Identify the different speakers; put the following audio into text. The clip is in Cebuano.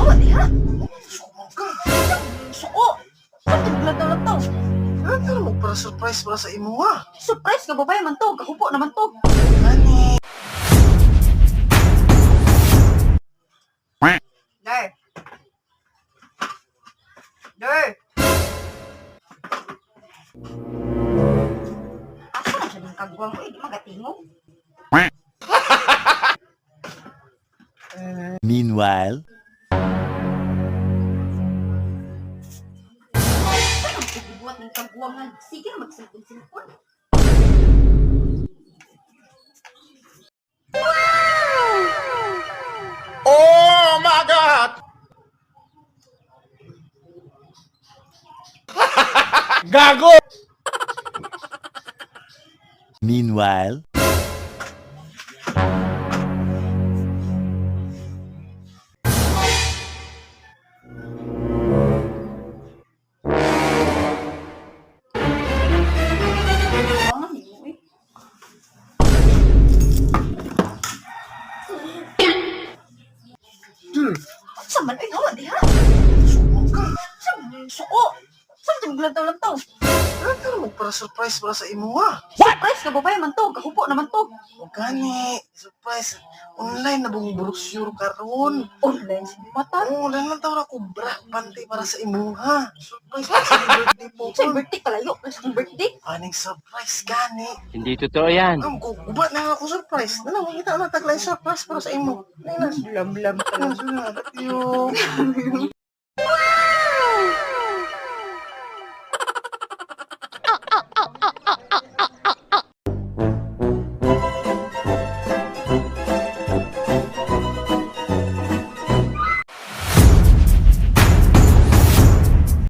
Speaker 1: Hawa diha.
Speaker 2: Suko ka.
Speaker 1: Suko. Ba't naglantaw-lantaw?
Speaker 2: Ano mo para surprise para sa imuha?
Speaker 1: Surprise nga babae man to. Kahupo naman to.
Speaker 2: Gani.
Speaker 1: Der. Der. Asa na siya ng kagwang? Uy, di magatingog.
Speaker 3: Meanwhile,
Speaker 1: Anong pagbuhat ng kagwang nga? Sige na magsilpon-silpon.
Speaker 4: Oh my God! Gago!
Speaker 3: Meanwhile,
Speaker 1: Kagwangan nimo eh.
Speaker 2: Dul.
Speaker 1: Sa man ay hawa diha.
Speaker 2: Suko ka.
Speaker 1: Sa suko. Sa man naglantaw-lantaw?
Speaker 2: Ano mo para surprise para sa imuha?
Speaker 1: Surprise nga babae man to. Kahupo naman to.
Speaker 2: O gani, surprise. Online na buong brochure karon.
Speaker 1: Online sa mata.
Speaker 2: Oo, online lang tawag ako bra, panty para sa imuha. Surprise para sa birthday po.
Speaker 1: Sa birthday kalayo. Sa birthday.
Speaker 2: Aning surprise gani.
Speaker 5: Hindi totoo yan.
Speaker 2: Am ko gubat na ako surprise. Nana makita na taglay surprise para sa imo. Nana.
Speaker 1: Blam blam.
Speaker 2: Ano, yo.